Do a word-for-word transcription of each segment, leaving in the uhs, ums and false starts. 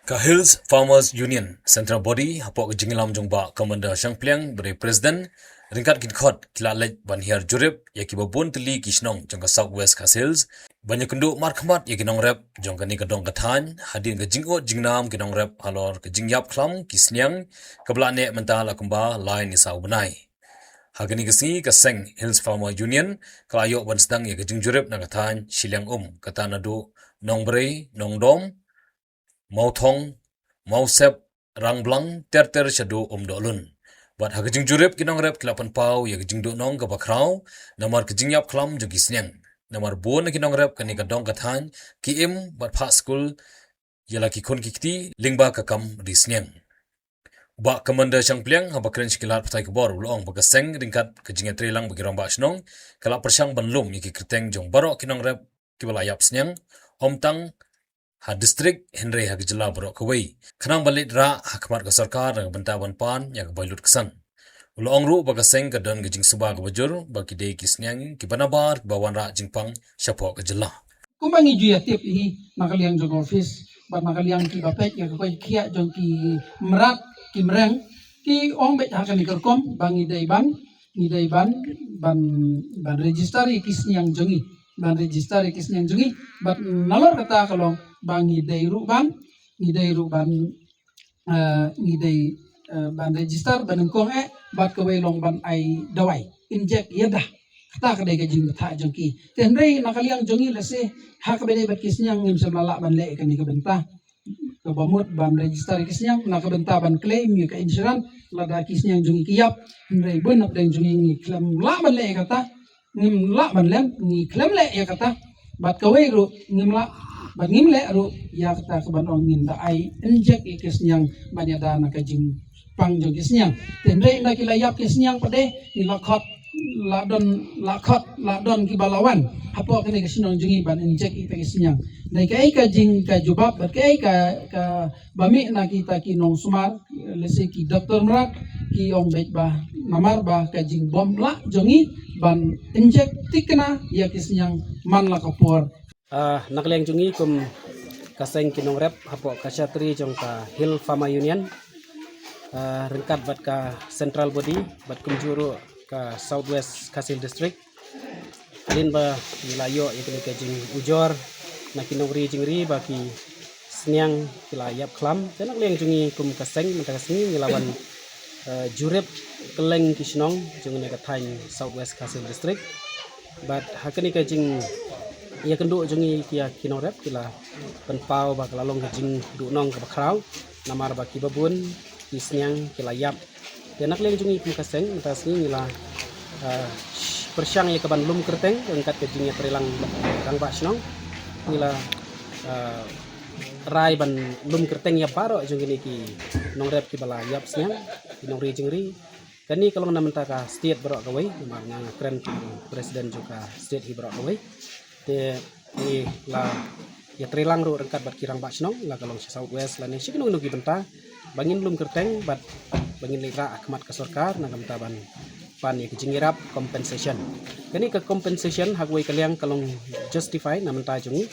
Ka Hills Farmers Union Central Body hapoh ka jingïalam jong Bah Commander Shangpliang ba dei President, ryngkat ki dkhot ki la leit ban hiar jurip ïa kiba bun tylli ki shnong jong ka South West Khasi Hills ban ïakynduh markhmat ïa ki nongrep jong kane ka dong ka thaiñ hadien ka jingud jingnam ki nongrep halor ka jingïap khlam ki sniang kaba la neh mynta la kumba lai ne saw bnai. Ha kane ka sngi ka seng Hills Farmer Union ka la ïoh ban sdang ïa ka jingjurip na ka thaiñ Shiliang Um, kata naduh Nongbrei, Nongdom, Mawthong, Mawsep, Rangblang, ter ter shaduh Umdohlun. Bad ha ka jingjurip ki nongrep ki la pynpaw ïa ka jingduhnong kaba khraw namar ka jingïap khlam jong ki sniang. Namar bun na ki nongrep kane ka dong ka thaiñ ki im bad phah skul ïa la ki khun ki kti lyngba ka kam ri sniang. Bah Commander Shangpliang haba kren sha ki lad pathai khubor u la ong ba ka seng ryngkat ka jingïatreilang bad ki rangbah shnong ka la pyrshang ban lum ïa ki kyrteng jong baroh ki nongrep kiba la ïap sniang, ym tang ha district hynrei ha ka jylla baroh kawei, khnang ban leit rah ha khmat ka sorkar na ka bynta ban pan ïa ka bai lut ksan. U la ong ruh ba ka seng ka don ka jingsuba kaba jur ba ki dei ki sniang kiba nabar kiba wanrah jingpang shapoh ka jylla. Kumba ngi ju ïa tip hi na ka liang jong ka office bad na ka liang kiba peit ïa ka koit khiah jong ki mrad ki mreng, ki ong beit ha kane ka rukom ba ngi dei ban, ngi dei ban, ban, ban register ïa ki sniang jong ngi, ban register ïa ki sniang jong ngi. Bad nalor kata ka long ba ngi dei ruh ban, ngi dei ruh ban, eh, ngi dei, eh, ban register, ban nyngkong eh, bad kawei long ban ai dawai injek ïada. Kata ka dei ka jingbthah jong ki. Te hynrei na ka liang jong ngi lehse ha kaba dei bad ki sniang ngim shym la lah ban leh ïa kane ka bynta. Kaba mut ban register ïa ki sniang na ka bynta ban claim ïa ka insurance lada ki sniang jong ngi ki ïap. Hynrei bun na pdeng jong ngi ngi khlem lah ban leh ïa kata. Ngim lah ban lem, ngi khlem leh ïa kata. Bad kawei ruh ngim lah, bad ngim leh ruh ïa kata ka ban ong ngin da ai injek ïa ki sniang ban ïada na ka jingpang jong ki sniang. Te hynrei ynda ki la ïap ki sniang pat de, ngi la khot, la don, la khot, la don kiba la wan hapoh kane ka shnong jong ngi ban injek ïa ki sniang. Dei kaei ka jing ka jubab bad kaei ka, ka ba mih na kita ki nongsumar, lehse ki doktor mrad, ki ong beit ba namar ba ka jingbym lah jong ngi ban injek thikna ïa ki sniang man la ka por. Ah, na ka liang jong ngi kum ka seng ki nongrep hapoh ka shatri jong ka Hill Farmer Union, ah, ryngkat bad ka central body bad kumjuh ruh ka South West Khasi Hills District. Hadien ba ngi la ïoh ïa kane ka jingujor na ki nongri jingri ba ki sniang ki la ïap khlam, te na ka liang jong ngi kum ka seng mynta ka sngi ngi la wan, eh, jurip kylleng ki shnong jong kane ka thaiñ South West Khasi Hills District. Bad ha kane ka jingïakynduh jong ngi ïa ki nongrep ki la pynpaw ba ka la long ka jingduhnong kaba khraw namar ba kiba bun ki sniang ki la ïap. Te na ka liang jong ngi kum ka seng mynta ka sngi ngi la, ah, pyrshang ïa ka ban lum kyrteng ryngkat ka jingïatreilang bad rangbah shnong. Ngi la, ah, rai ban lum kyrteng ïa baroh jong kine ki nongrep kiba la ïap sniang, ki nongri jingri. Kane ka long na bynta ka state baroh kawei, namar nga nga kren kum president jong ka state hi baroh kawei. Te ngi la ïatreilang ruh ryngkat bad ki rangbah shnong, la ka long sha South West lane sha kino kino ki bynta ba ngin lum kyrteng bad ba ngin leit rah ha khmat ka sorkar na ka bynta ban pan ïa ka jingïarap compensation. Kane ka compensation ha kawei ka liang ka long justify na bynta jong ngi.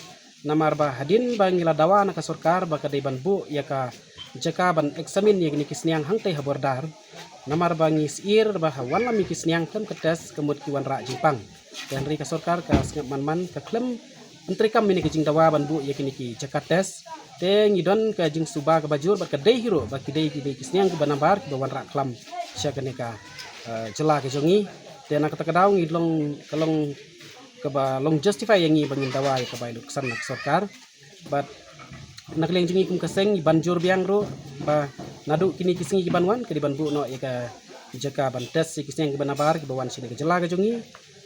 Namar ba hadien ba ngi la dawa na ka sorkar ba ka dei ban buh ïa ka jaka ban examine ïa kine ki sniang hangtei ha border. Namar ba ngi syier ba ha wanlam ïa ki sniang khlem ka test ka mut ki wanrah jingpang. Te hynrei ka sorkar ka sngap man man, ka khlem pyntreikam ïa kine ki jingdawa ban buh ïa kine ki jaka test. Te ngi don ka jingsuba kaba jur bad ka dei hi ruh ba ki dei ki dei ki sniang kiba nabar kiba wanrah khlam sha kane ka, eh, jylla ka jong ngi. Te na kata ka daw ngi long, ka long kaba long justify ïa ngi ba ngin dawa ïa ka bai lut ksan na ka sorkar. Bad na ka liang jong ngi kum ka seng ngi ban jur biang ruh ba naduh kine ki sngi ki ban wan ka dei ban buh noh ïa ka jaka ban test ïa ki sniang kiba nabar kiba wan sha kane ka jylla ka jong ngi.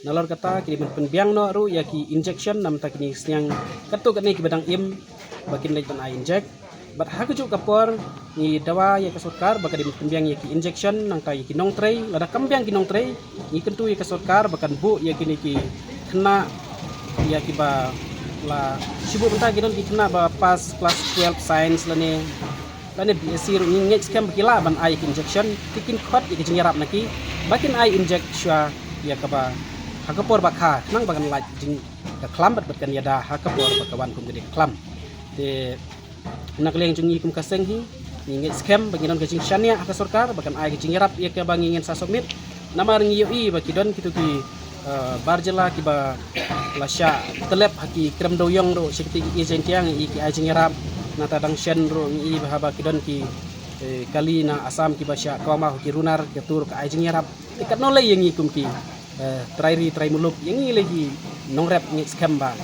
Nalor kata ki dei ban pynbiang noh ruh ïa ki injection na bynta kine ki sniang katto katne kiba dang im ba kin leit ban ai injek. Bad ha kajuh ka por ngi dawa ïa ka sorkar ba ka dei ban pynbiang ïa ki injection nangta ïa ki nongtrei, lada kam biang ki nongtrei ngi kyntu ïa ka sorkar ba kan buh ïa kine ki khynnah ïa kiba la shu buh mynta ki don ki khynnah ba pass class twelve science lane lane B S C ruh ngi ngeit skhem ba ki lah ban ai ïa ki injection, te kin khot ïa ki jingïarap na ki ba kin ai injek shuwa ïa kaba ha ka por ba kha khnang ba kan lait jing ka khlam bad bad kan ïada ha ka por ba ka wan kum ka dei ka khlam. Te Na ka liang jong ngi kum ka seng hi, ngi ngeit skhem ba ngi don ka jingshaniah ha ka sorkar ba kan ai ka jingïarap ïa kaba ngi ngin sa submit. Namar ngi ïohi ba ki don kito ki, eh, bar jylla kiba la shah tyllep ha ki krem dewïong ruh sha kito ki East Jaintia, ngi i ki ai jingïarap. Nangta dang shen ruh ngi i ba haba ki don ki, eh, kali na Assam kiba shah kawma ha ki runar, kato ruh ka ai jingïarap. Te katno lei ïa ngi kum ki, eh, trai ri trai muluk, ïa ngi lei ki nongrep, ngi skhem ba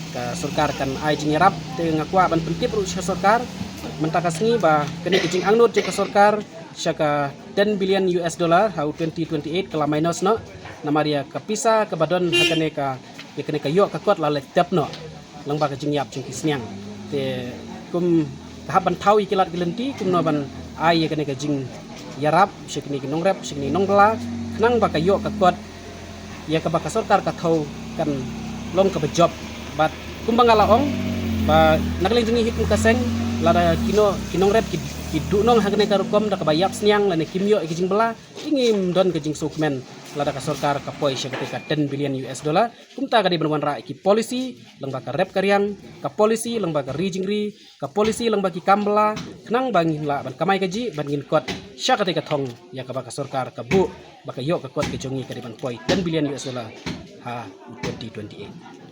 ka sorkar kan ai jingïarap. Te nga kwah ban pyntip ruh sha sorkar mynta ka sngi ba kane ka jingangnud jong ka sorkar sha ka ten billion U S dollar ha u twenty twenty-eight ka la minus noh. Namar ïa ka pisa kaba don ha kane ka, ïa kane ka ïoh ka kot la leit tep noh lyngba ka jingïap jong ki sniang. Te kum ka hap ban thaw ïa ki lad ki lynti kumno ban ai ïa kane ka jingïarap sha kine ki nongrep, sha kine ki nongbylla, khnang ba ka ïoh ka kot ïa kaba ka sorkar ka thaw kan long kaba jop. Bad kumba nga la ong ba na ka liang jong ngi hi kum ka seng, lada kino ki nongrep ki, ki duhnong ha kane ka rukom da kaba ïap sniang lane kim ïoh ïa ki jingbylla, te ngim don ka jingsngewkmen lada ka sorkar ka poi sha kata ka ten billion U S dollar. Kumta ka dei ban wanrah ïa ki policy lyngba ka rep ka riang, ka policy lyngba ka ri jingri, ka policy lyngba ki kam bylla, khnang ba ngin lah ban kamai kajih, ban ngin kot sha kata ka thong ïa kaba ka sorkar ka buh ba ka ïoh ka kot ka jong ngi ka dei ban poi ten billion U S dollar ha twenty twenty-eight.